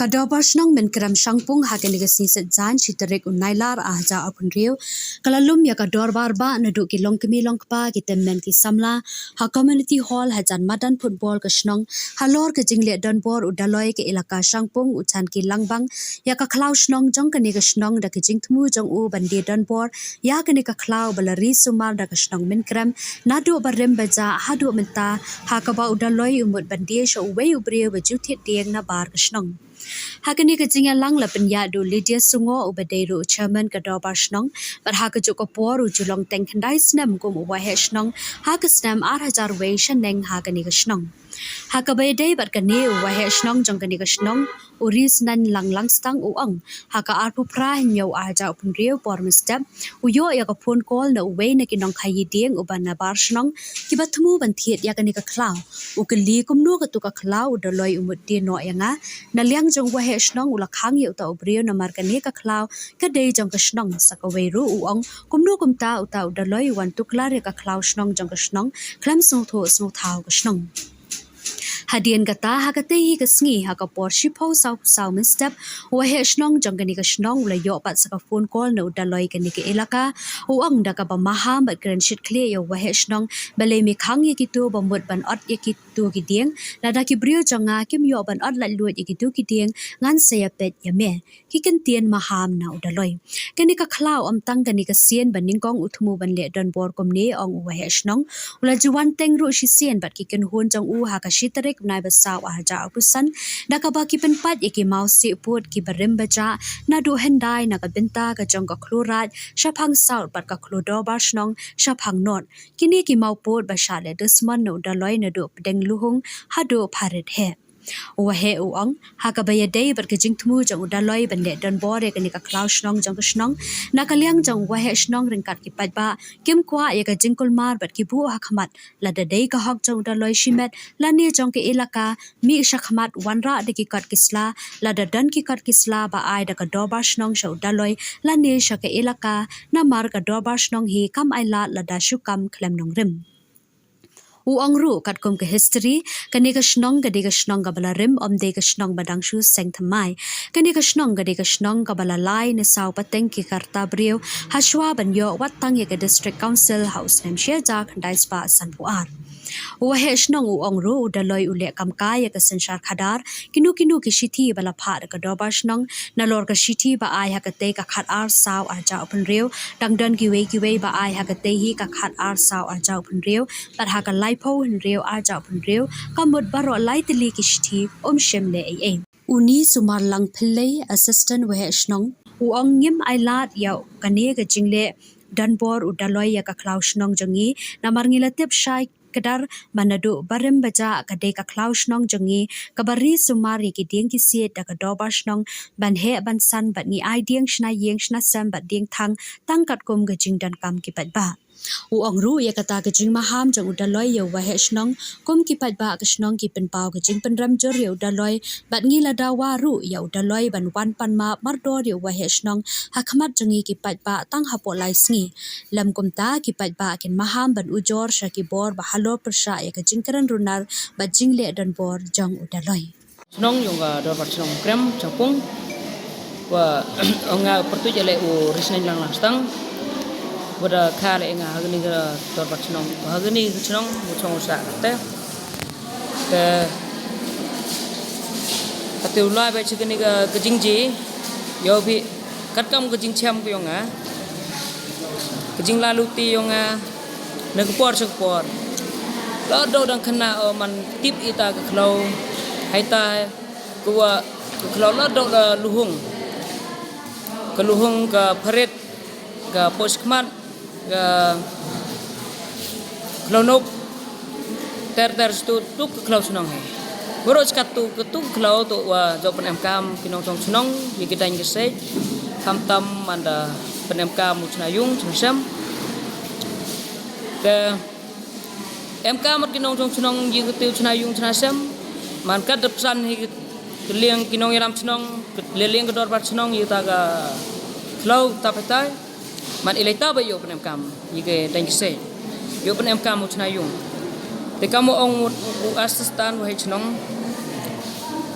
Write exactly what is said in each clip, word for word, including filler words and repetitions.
Ka Dorbar Shnong Mynkrem Shangpung ha kane ka sngi Saitjaiñ shi tarik u Nailar arhajar arphew hynriew ka la lum ïa ka dorbar bah naduh ki longkmie longkpa, ki tymmen ki samla ha Community Hall hajan madan football ka shnong, halor ka jingleh donbor u Daloi ka Elaka Shangpung u Chanki Langbang ïa ka khlaw shnong jong kane ka shnong da ka jingthmu jong u ban die donbor ïa kane ka khlaw ba la ri sumar da ka shnong Mynkrem naduh barim bajah haduh mynta, ha kaba u Daloi u mut ban die sha uwei u briew ba ju thied dieng na bar ka shnong. Ha kane ka jingïalang la pynïaid da u Lydia Sungoh uba dei ruh u chairman ka Dorbar Shnong, bad ha kajuh ka por u ju long teng khyndai snem kum u Waheh Shnong ha ka snem arhajar wei shaneng ha kane ka shnong. Ha kaba ïadei bad kane, u Waheh Shnong jong kane ka shnong u Risnaiñ Langstang u ong, ha ka arphew phra hynñiew arhajar arphew hynriew por mynstep u ïoh ïa ka phone call na uwei na ki nongkhaïi dieng uba na bar shnong kiba thmu ban thied ïa kane ka khlaw. U kylli kumno katu ka khlaw u Daloi u mut die noh ïa nga. Na liang jong u Waheh Shnong u la khang ïa uta u briew namar kane ka khlaw ka dei jong ka shnong. Sa kawei ruh u ong kumno kumta uta u Daloi u wan tuklar ïa ka khlaw shnong jong ka shnong khlem sngewthuh sngewthaw ka shnong. Hadien kata, ha katei hi ka sngi ha ka por shiphew saw saw mynstep, u Waheh Shnong jong kane ka shnong u la ïoh pat sa ka phone call na u Daloi kane ka Elaka. U ong da kaba maham bad kren shit khlieh ïa u Waheh Shnong, balei me khang ïa kitu ba mut ban ot ïa kitu ki dieng, lada ki briew jong nga kim ïoh ban ot laitluid ïa kitu ki dieng, ngan sa ïapeit ïa me. Ki kyntien maham na u Daloi. Kane ka khlaw ym tang kane ka sien ba nyngkong u thmu ban leh donbor kumne, ong u Waheh Shnong. U la ju wan teng ruh shisien bad ki kynhun jong u ha ka shi tarik u Naibasaw arhajar arphew san, da kaba ki pynpait ïa ki mawsieh pud kiba rim bajah naduh hyndai na ka bynta ka jong ka khluraid shaphang south bad ka khlur Dorbar Shnong shaphang north. Kine ki mawpud ba shah leh dusmon na u Daloi naduh pdeng Luhung haduh Pharit heh. U Waheh u ong, ha kaba ïadei bad ka jingthmu jong u Daloi ban leh donbor ïa kane ka khlaw shnong jong ka shnong, na ka liang jong u Waheh Shnong ryngkat ki paidbah kim kwah ïa ka jingkulmar bad ki buh ha khmat, lada dei ka hok jong u Daloi shimet lane jong ka Elaka, mih sha khmat wanrah da ki kot ki sla, lada don ki kot ki sla ba ai da ka Dorbar Shnong sha u Daloi lane sha ka Elaka, namar ka Dorbar Shnong hi kam ailad lada shu kam khlem nongrim. U ong ruh katkum ka history, kane ka shnong ka dei ka shnong kaba la rim, ym dei ka shnong ba dang shu seng thymmai. Kane ka shnong ka dei ka shnong kaba la lai ne saw pateng ki karta briew hashwa ban ïoh wat tang ïa ka District Council ha u snem shi hajar khyndai spah sanphew ar. U Waheh Shnong u ong ruh u Daloi u leh kam kai ïa ka synshar khadar, kino kino ki shithi ba la phah da ka Dorbar Shnong, nalor ka shithi ba ai ha katei ka khat ar saw arhajar arphew hynriew, dang don kiwei kiwei ba ai ha katei hi ka khat ar saw arhajar arphew hynriew, bad ha ka laiphew hynriew arhajar arphew hynriew, ka mut baroh lai tylli ki shithi um shym leh ei ei. Uni Sumarlang Pillai, Assistant Waheh Shnong, u ong ngim ailad ïa kane ka jingleh donbor u Daloi ïa ka khlaw shnong jong ngi, namar ngi la tip shai kdar ba naduh barim bajah ka dei ka khlaw shnong jong ngi kaba ri sumar ïa ki dieng ki siej da ka Dorbar Shnong ban heh ban san, bad ngi ai dieng shna ïing shna sem bad dieng thang tang katkum ka jingdonkam ki paidbah. U ong ruh ïa kata ka jingmaham jong u Daloi ïa u Waheh Shnong, kum ki paidbah ka shnong ki pynpaw ka jingpynrem jur ïa u Daloi, bad ngi la dawa ruh ïa u Daloi ban wan pan map mardor ïa u Waheh Shnong ha khmat jong ngi ki paidbah tang hapoh lai sngi. Lym kumta ki paidbah kin maham ban ujor sha ki bor ba halor pyrshah ïa ka jingkren runar bad jingleh donbor jong u Daloi. Shnong ïong ka Dorbar Shnong Krem Chapung. Wa ong nga pyrtuid ïa leh u Risneng Lang Langstang. Wa da kha leh nga ha kani ka Dorbar Shnong. Wa ha kani ka shnong, u shnong u sah te. Te, ate u lai ba chi kani ka, ka jingjia. Ïoh bi, katkam ka jingchem ka ïong nga. Ka jinglaluti ïong nga. Na ka por sha ka por. La dok dang khynnah o man tip ita ka khlaw. Hai ta ka wa ka khlaw la dok la Luhung. Ka Luhung ka Pharit ka Posh Khmat ka Khlaw Nok. Ter ter stu tuk ka khlaw shnong hi. Boro skat tu ka tuk khlaw tu wa jok pynemkam ki nongchong shnong ïa ki dang ki sej. Khamtam man da pynemkam u chna ïung chna sem. Ka Em ka mat ki nongchong shnong ïa ka tiew chna ïung chna sem. Man ka dep san hi ka liang ki nongïalam shnong, ka liang ka dorbar shnong ïa ta ka khlaw ta phetai. Man i lei ta ba ïoh pynemkam ïa ka dang ki se. Ïoh pynemkam u chna ïung. Te kam u ong u, u assistant waheh shnong.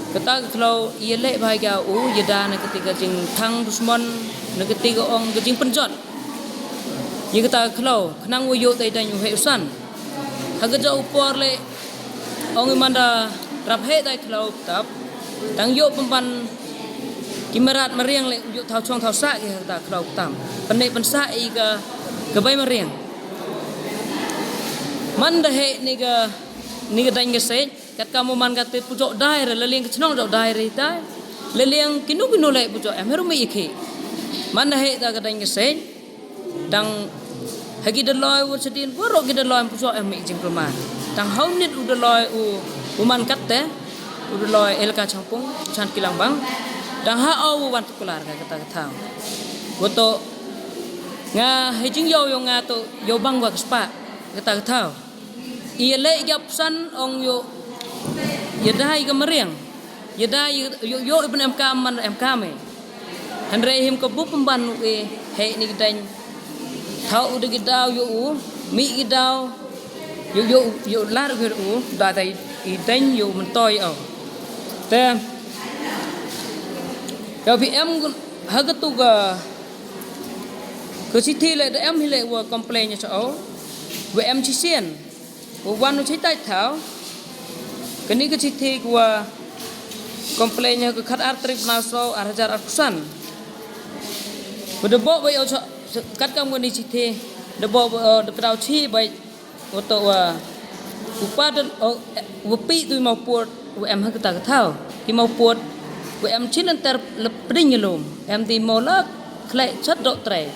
Kata ka khlaw ïaleh bha ïa u, ïada na kata ka jingthang dusmon, na kata ka ong ka jingpynjot. Ïa kata ka khlaw, khnang u ïoh tai dang u heh u san. Ha ka jong u por leh, ong i manda rap heh tai khlaw tap. Tang ïoh pynban ki mrad mariang leh, ïoh thaw chong thaw sah ki ha kata ka khlaw tam. Pyneh pynsah i ka, ka bai mariang. Manda heh ni ka, ni ka dang ka sej. Kat ka mo man ka te pujok dai re, la liang ka chnong jok dai re tai. La liang kinu kinu leh pujok em, heru mi ikhi. Manda heh ta ka dang ka sej. Dang ha ki daloi u sedin, warok ki daloi em pujok em mi jingkulmar. Dang hau nit u daloi u, u man kat te, u daloi elaka Changpung, chan kilang bang. Dang ha au u wan tukular ka kata ka thaw. Wato nga hei jing yau yau nga to, yau bang wa ka spa, kata ka thaw. Ïaleh ïa psan ong ïoh, ïada ïa ka mariang. Ïada ïoh, ïoh, ïoh i ban em kam man em kam eh. Hynrei him ka bup pynban u eh, heh ni ka dang. Thaw u da ki daw ïoh u, mi ki daw. Ïoh, ïoh, ïoh lar ïoh u, da dai i dang ïoh u myntoi ïoh. Te, ïoh bi em ha ka tu ka, ka chithi leh da em hi leh wa complain ïa cha o. Wa em chi sien. Wa wan u chitai thaw. Kani ka chithi ka wa complain ha ka khat ar tarik bnai saw ar hajar arphew san. Wa da bok wa ïoh cha, kat kam kani chithi. Da bok wa, da kdaw chi bai wa to wa u padan, wa pi tu mau put. Wa em ha kata ka thaw. Ki mau put. Wa em chin enter lep pding lum. Em di mau la khlek chat dok trai.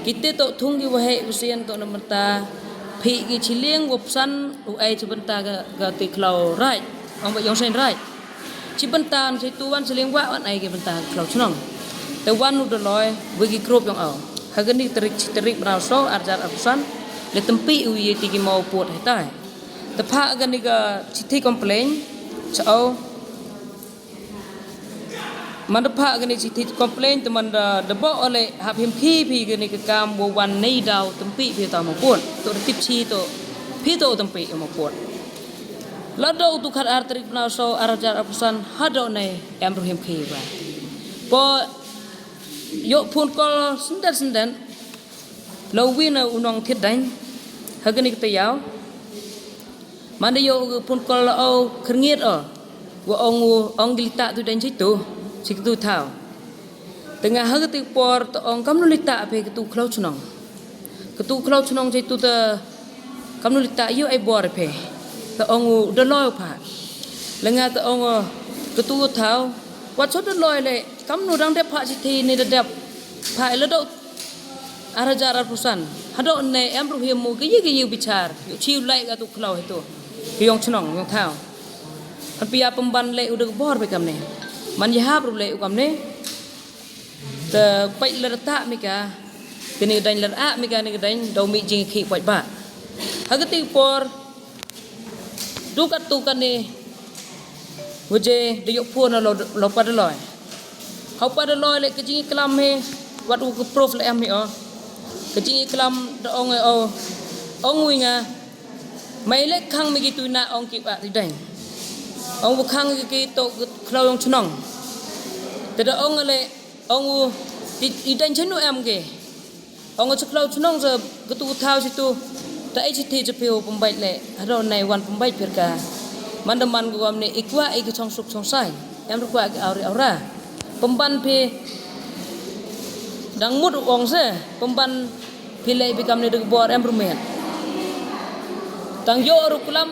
Ki te to thung ki wa heh u sien to na mynta. Phi ki chiliang wa psan u ai chi bynta ka, ka ti khlaw rai. Ong ba yong sen rai. Chi bynta chi tu wan chiliang wa wan ai ki bynta khlaw chnong. Te wan u daloi, wa ki group yong au. Ha kani tarik chi tarik bnai saw ar hajar arphew san. Le tympi u ye ti ki mau put hai tai. Te pha kani ka chithi complain, cha au. Man da pha kani chithi complain, te man da, da bok ole hap him khi phi kani ka kam wa wan nei daw tympi phi ta mau put. To da tip chi to, phi to tympi mau put. La do u tu khat ar tarik bnai saw ar hajar arphew san, ha do nei em ruh him khi ba. Po ïoh phone call senden senden. La u wi na u nong thit dang. Ha kani ka taïaw. Manda ïoh u phone call la o khyrngiat o. Wa ong u ong gili ta tu dang chi tu. Chi tu thaw. Te nga ha kati por ta ong kamnu li ta phe katu khlaw chnong. Katu khlaw chnong chi tu ta kamnu li ta ïoh ai bor phe. Ta ong u daloi pha. La nga ta ong u katu thaw. Wat cho daloi le kamnu dang dep pha chithi ni da dep. Pha la do ar hajar arphew san. Hadoh ne em ruh ïa mo ki ïa ki ïa bichar. Ïa chi u lai ka tu khlaw hi tu. Ki yong chnong yong thaw. Han pia pemban le u da ka bor be kamne. Man ïa hap ruh le u kamne. Te pait la rata mi ka. Kini dang la rata mi ka ni ka dang dau mi jing khi pait ba. Ha ka ti por. Du kat tu kani. Waje da yok phone lo, lo pa daloi. Hau pa daloi le ka jingklam he, wat u ka proof le em he o. Ka jingklam da ong e o. Ong wi nga. Mai le khang mi ki tu na ong ki ba ti dang. Ong bu khang ki ki to khlaw yong chnong. Te da ong le ong u ti, ti dang chenu em ke. Ong u chi khlaw chnong sa katu thaw chi tu. Ta ai chi thi chi phi u pembait le. Hado nai wan pembait pir ka. Man da man ko amne i kwah i ki chong suk chong sai. Em ru kwah ki auri aura. Pemban phi dang mut u ong se. Pemban phi le bi kam ne de bor em ru met. Tang yo ru klam.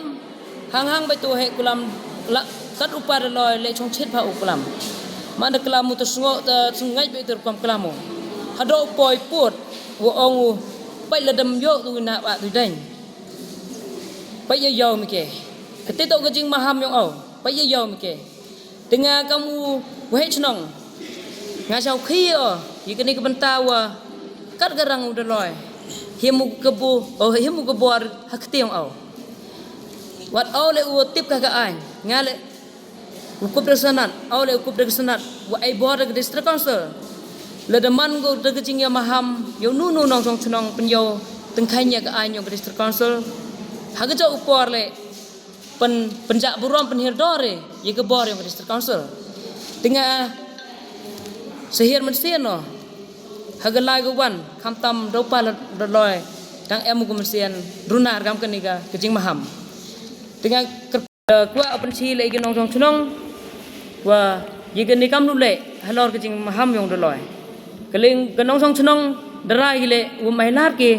Hang hang bai tu he klam la kat u pa daloi le chong chit pha u klam. Man da klam u ta sngo ta sngai bai tu kam klam u. Hado poi put u ong u pai la dam yo tu na wa tu dang. Pai ya yo mi ke. Kati to ka jingmaham yong au. Pai ya yo mi ke. Te nga kam u waheh chnong. Nga chau khi o, ïa kani ka bynta wa kat ka rang u daloi. Him u ka bu, o him u ka bor ha kti yong au. Wat au le u tip ka ka ai, nga le u kup da sanat, au le u kup da ka sanat, wa ai bor da ka district council. Le da man ko da ka jingïamaham, ïa u nu nu nong chong chnong pynïaw tengkhaiñ ïa ka ai yong ka district council. Ha ka jong u por le pyn pynjah burom pynhiar dor ïa ka bor ïong ka District Council. Te nga sa hiar mynsiem noh ha ka lai ka wan, khamtam da u Pa Daloi dang em u ka mynsiem runar kam kane ka jingmaham. Te nga kyrpad kwah pynshai leh ïa ki nongshong shnong wa ïa kane kam leh halor ka jingmaham ïong u Daloi. Ka liang ka nongshong shnong da rai ki leh u mai lar ki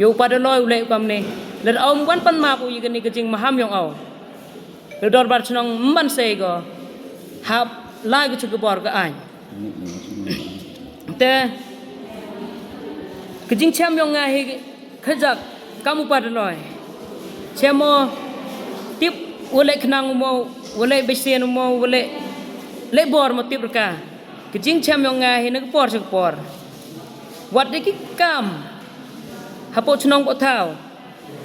ïa u Pa Daloi u leh u kam ne. Lada um wan pan map u ïa kane ka jingmaham ïong u, u dorbar shnong mban sei ko hap lai ka chu ka bor ka aiñ. Te ka jingchem ïong nga hi khajak kam u Pa Daloi. Chem mo tip u leh khnang mo, u leh besen mo, u leh leh bor mo tip rka. Ka jingchem ïong nga hi na ka por sha ka por. Wat de ki kam hapoh chnong poh thaw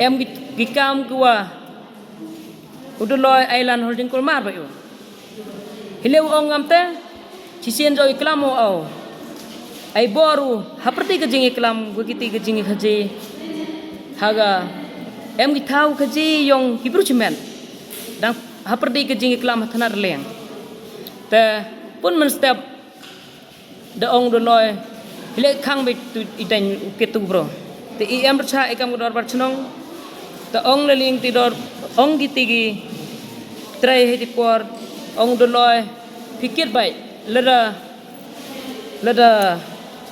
em ki, ki kam ki wa u Daloi ai lan holding kulmar ba ïu. Hi leh u ong ngam te shisien jong i klam u au ai bor u ha pyrti ka jingïaklam wa kiti ka jingïakhaji ha ka em ki thaw khaji ïong ki bru chimen dang ha pyrti ka jingïaklam ha thanat rleng. Te pun man step da ong u Daloi hi leh khang beit tu i dang u kit tu bro. Te i em rcha i kam ka dorbar chnong. Te ong la liang ti dor ong kiti ki trei hi ti por ong u Daloi phi kit beit lada lada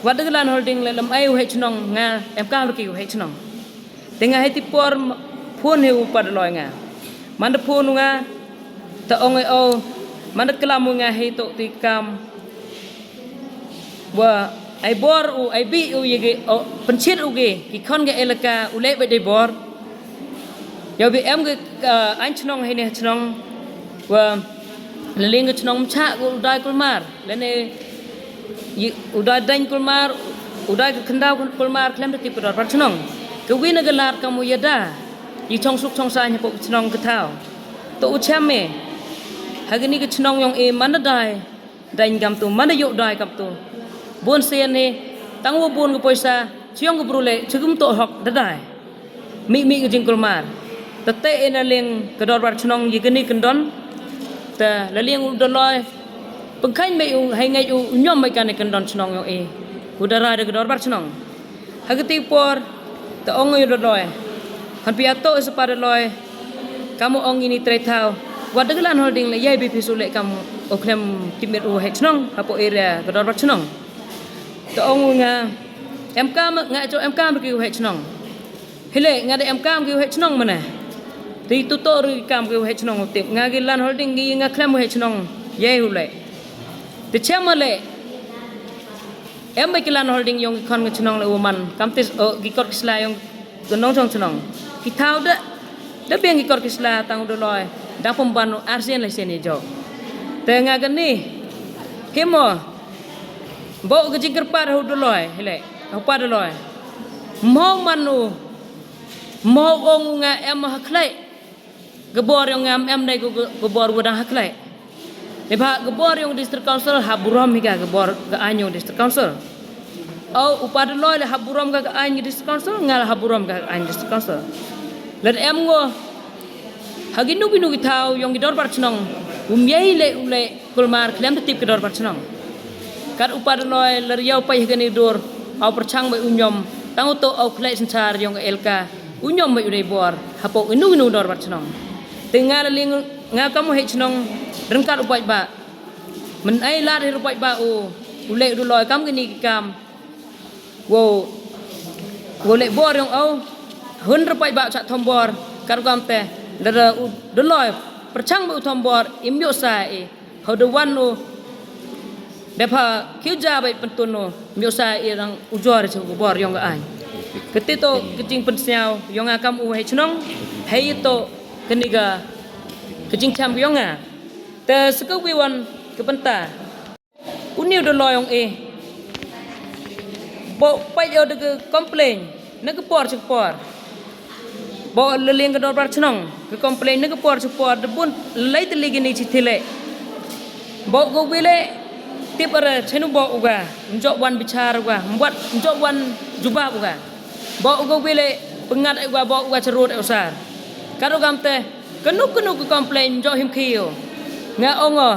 wat da ka lan holding leh lam ai u hei chnong nga em kam rki u hei chnong. Te nga hei ti por phone hi u Pa Daloi nga. Man da phone u nga ta ong ei o man da klam u nga hei to ti kam wa ai bor u ai bi u ye ge o pynchit u ge ki khon ge elaka u leh beit dei bor. Yow bi em ge aiñ chnong hei ne chnong wa la liang ge chnong mcha u dai kulmar. Lane u dai dang kulmar u dai ka kyndaw kulmar khlem da tip ka dorbar chnong. Ka wi na ka lad kam u ïada i chong suk chong sa nya pok chnong ka thaw. To u chem me ha kani ka chnong ïong e man da dai dang kam tu man da ïoh dai kam tu. Bun sien ne tang u bun ka poisa chiong ka bru le chikum to hok da dai. Mi mi ka jingkulmar. Te te ina liang ka dorbar chnong ïa kani kyndon. Te la liang u Daloi pynkheiñ mei u hei ngeit u ñiom mei kane kyndon chnong ïong i u da rai da ka dorbar chnong. Ha kati por ta ong u Daloi han pia to sa Pa Daloi. Kam u ong ini trei thaw wat da ka lan holding le ïai bi phi su le kam u khlem tip miet u hei chnong hapoh area ka dorbar chnong. Ta ong u nga em kam nga cho em kam ki u hei chnong. Hi leh nga da em kam ki u hei chnong mane. Ti tu to ri kam ki u hei chnong u tip nga ki lan holding ki nga khlem u hei chnong. Ïai u leh ti chem ma leh. Em ba ki lan holding ïong ki khon ki chnong le u man kam tis o ki kot ki sla ïong ki nongchong chnong. Ki thaw da da biang ki kot ki sla tang u Daloi da pom ban u arsien le sien i jo. Te nga kani hi mo bo ka jingkyrpad u Daloi hi leh u Pa Daloi. Mo man u mo ong u nga em ha khlei. Ka bor ïong ngam em dei ka bor wa dang ha khlei. Ni ba ka bor ïong district council ha burom hi ka ka bor ka aiñ ïong district council. Au u Pa Daloi le ha burom ka ka aiñ district council nga le ha burom ka ka aiñ district council. Lad em ngo ha ki nu ki nu ki thaw ïong ki dorbar chnong um ïai le u le kulmar khlem tip ki dorbar chnong. Kat u Pa Daloi le ïau pai ha kani dur au pyrchang bai u ñiom tang u to au khlei synchar ïong ka elka. U ñiom mei u dei bor hapoh inu inu dorbar chnong. Te nga la liang nga kam u hei chnong ryngkat u paidbah. Men ai lad hi u paidbah u u leh u Daloi kam kini ki kam. Wow wow leh bor ïong au hun u paidbah cha thombor. Kar kam te lada u Daloi pyrchang ba u thombor im ïoh sa i. Hau da wan u da pha kiu ja bai pyntun u miosa i rang ujor chu ka bor ïong ka aiñ. Kati to ka jingpynsñiaw ïong nga kam u hei chnong hei to kani ka ka jingcham ïong nga. Te sa ka wi wan ka bynta u niu da loi ong e. Bo pait ïa da ka complain na ka por cha ka por. Bo la liang ka dorbar chnong ka complain na ka por cha ka por da bun lai tylli kini chi thileh. Bo ko wile tip ara chenu bo uga mjok wan bichar uga mbat mjok wan jubab uga. Bo ko wile pyngat uga bo uga charut usar. Kado gamte Kano kano ka complain jong him khie. Nga ong o,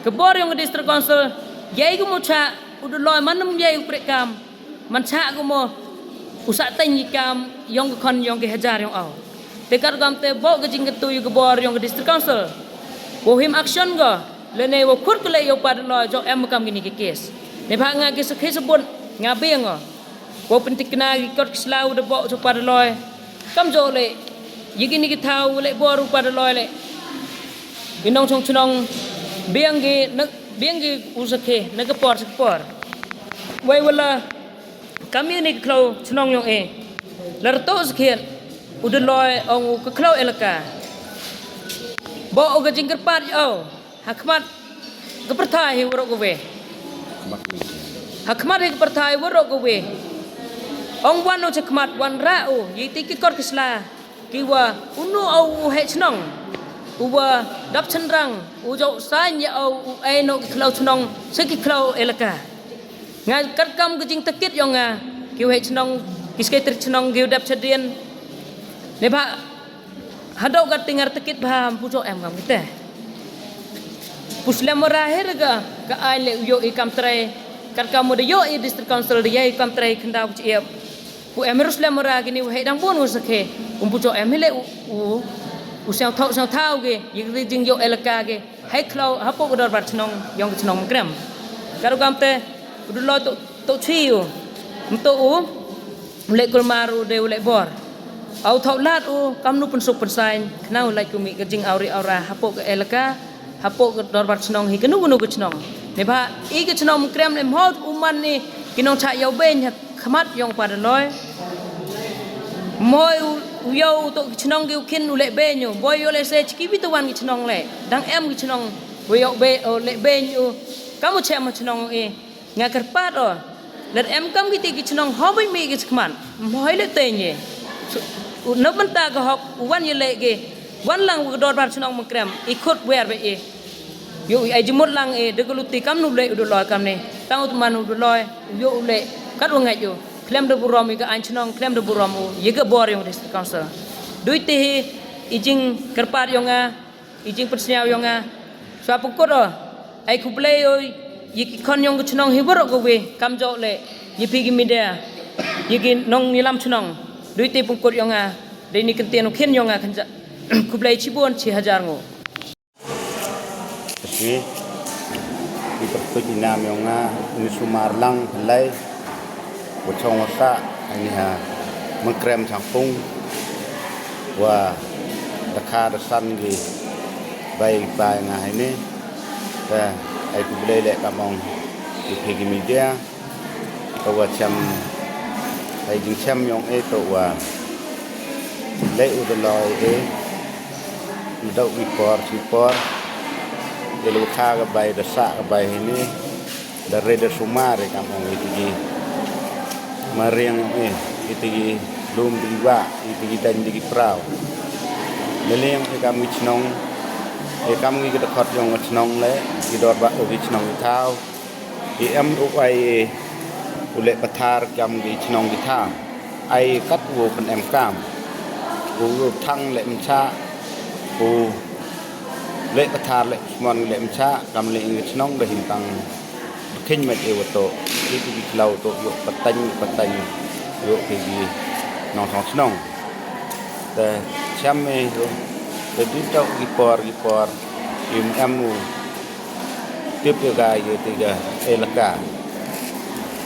ka bor yong ka District Council, yei ka mo cha, u Daloi man nam yei u krek kam, man cha ka mo, u sa teng yi kam, yong ka khon yong ka hajar yong au. Te kat kam te bok ka jing ka tu yu ka bor yong ka District Council. Wo him action go, le ne wo khut ka le yo pa Daloi, jong em kam kini ki case. Ne ba nga ki sakhi sabun, nga biang o. Ko pyntikna ki kot ki sla u da bok u pa Daloi. Kam jo le. Yi kini ki thaw le bor u pa Daloi le. Ki nong chong chnong biang ki na biang ki u sakhe na ka por sa ka por. Wei wala kam yi ni ki khlo chnong yong e. Lar to sakhe u Daloi ong u ka khlo elaka. Bok u ka jingkyrpad yo. Ha khmat ka pyrthai hi waroh ka we. Ha khmat hi ka pyrthai waroh ka we. Ong wan u cha khmat wan ra u yi ti ki kor ki sla. Ki wa u nu au u heh chnong. U wa dap chenrang u jok sain ya au u ai no ki khlau chnong se ki khlau elaka. Nga kat kam ka jing takit yong nga ki u heh chnong ki sekretari chnong ki u dap chadien. Ne ba Hadok ka tingar tekit ba pu jo em kam kite. Pu slem ora her ga ka ai le u yo i kam trai. Kat ka mo de yo i district council de ya i kam trai khnda u chiep. Pu em her slem ora kini u hei dang bun u sakhe. Um pu jo em hele u u u siang thau siang thau ge. Yi jing yo elaka ge. Hei khlau hapo ka dorbar chnong yong ka chnong krem. Karu kam te u du lo to to chi u. Mto u. U leh kulmar u de u leh bor. Au thok lad u kam nu pynsuk pynsain khnang u lait kumi ka jing awri awra hapoh ka elaka hapoh ka dorbar chnong hi kanu kanu ka chnong. Ne ba i ka chnong krem ne mhot u man ni ki nong chah yau beiñ ha khmat yong pa da loi. Moi u yau u tok ki chnong ki u khin u leh beiñ u boi yo leh se chiki bi tawan ki chnong leh dang em ki chnong u yau be u leh beiñ u kam u chem ha chnong i. Nga kyrpad o. Lad em kam kiti ki chnong ho bait mi ki chkman. Mhoi le teng ye. Na bynta ka hok u wan ye le ge. Wan lang u dorbar chnong mengkrem i khut wer be e. Yo i ai jimut lang e de ka luti kam nu le u doloi kam ne. Tang u tman u doloi u yo u le kat u ngai yo. Klem de burom i ka ain chnong klem de burom u ye ka bor yong district council. Dui te hi i jing kyrpad yong nga. I jing pynsniaw yong nga. Swa pukut o. Ai khublei o. Yi ki khon yong ka chnong hi warok ka we kam jok le. Yi phi ki media. Yi ki nong yi lam chnong. Dui te pukut yong nga. Dei ni kentien u khin yong nga khnja. Khublei chibun chi hajar ngo. Kasi. Ki pyrtuit inam yong nga ni sumar lang lai. Wa chong wa sah ini ha mengkrem changpung wa dakha dasan gi bai bai nga ini. Ka ai ku blei le kamong ki phi ki media. Ka wa chem ai jing chem yong e to wa le u da loi e. Dau i por chi por. Ilu kha ka bai da sah ka bai ini. Da re da sumar e kam ong iti gi mariang e iti gi lum di wa iti gi dan di gi prau. Meliang e kam gi chnong e kam gi da khot yong chnong le i dor ba o gi chnong thau. I em u ai e u le pathar kam gi chnong gi thau. Ai kat u pen em kam u thang le mcha u le pathar le smon le mcha kam le gi chnong da hin tang. Khinh met e wato ki ki klau to yo patang patang yo ki ki nong thong chnong. Te cham me yo te di to ki por ki por im em u tip yo ga yo ti ga elaka.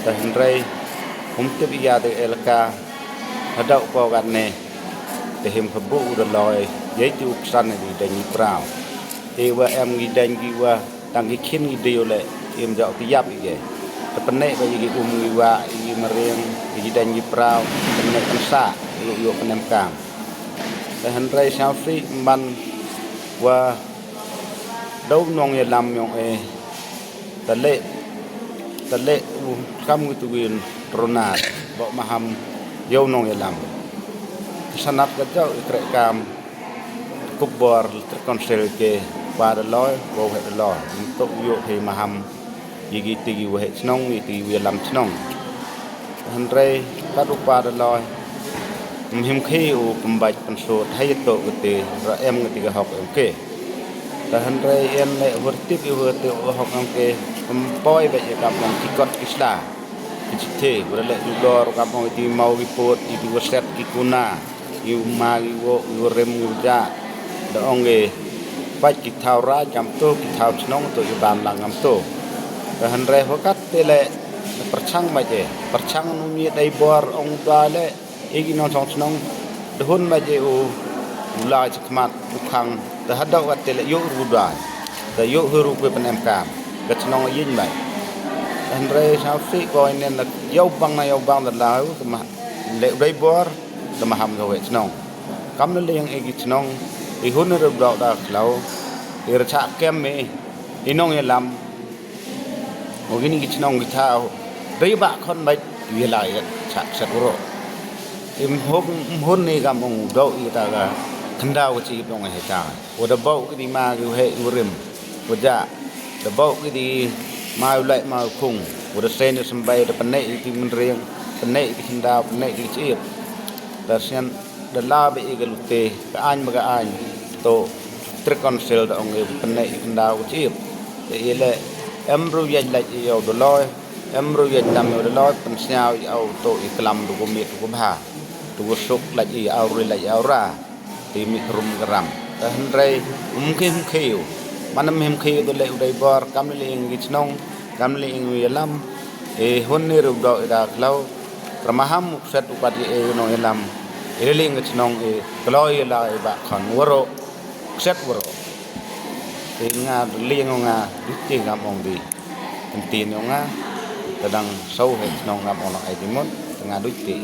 Te hynrei um tip ya ti elaka hadau ko gan ne te him phabu u da loi yei ti u ksan di dang prau. Te wa em gi dang gi wa Tang ki khin ki dei u le im jok ki yap i ge. Te pynne ba i ki um i wa i ki mering i ki dang ki prau pynne pynsa i u yo pynne kam. Te hynrei sa fri man wa dau nong ye lam yong e. Te le te le u kam ngi tu win rona bo maham yo nong ye lam. Sanap ka jok i krek kam. Kup bor ter konsel ke pa da loi bo he da loi untuk yo he maham yi gi ti gi we he chnong yi ti gi we lam chnong. Hynrei ka du pa da loi Mhim khi u pynbait pynsut ha ïa to kate ra em kate ka hok em ke. Ta hynrei en le hur tip i hur tip u hok em ke. Pynpoi bait ïa ka mong ki kot ki sla. Ki chithe bra le du dor ka mong i ti mau ki pot i ti waset ki kuna. I u ma ki wo i u rim i u ja. Da ong ke bait ki thaw ra jam to ki thaw chnong to i ban lang ngam to. Ta hynrei hokat te le pyrchang bait e pyrchang nu mi dai bor ong da le. Egi nong song chnong dehun ma je u u la chakmat u khang da hadau kat te le yu ru dai da yu huru kwe pan em kam ka chnong yin mai. Hynrei sa si ko nen da yau bang na yau bang da la u ma le u dai bor da ma ham ga we chnong. Kam le leng egi chnong i hun ru dau da klau i ra cha kem me i nong i lam. Mo gini ki chnong ki thaw dei ba khon bai wi la ya chak sat uro. Im hok im hun ni gam ong do i ta ga khanda ko chi dong he ta. Wo da bau ki di ma ki he urim. Wo ja da bau ki di ma u lai ma u khung. Wo da sen u sembai da pene i ki menring pene i ki khanda pene i ki chip. Da sian da la be i ga lute ka ain ba ka ain to tri council da ong i pene i khanda u chip. Te i le em ru ya laj i au da loi em ru ya dam i au da loi pen sñiaw i au to i klam du ko mit du ko bha du ko suk laj i au ri laj i au ra. Ti mi rum garam ta hynrei um khim khiu manam him khiu du le u dai bor kam le ing gi chnong kam le ing wi lam. E hun ni ru do i da klau. Ramaham u kset u kat i e nong i lam i le ing gi chnong i kloi i la i ba khon waro kset waro. I nga lieng nga du ti ngam ong di. Enti nong nga ta dang sau he chnong ngam ong ai di mut ta nga du ti.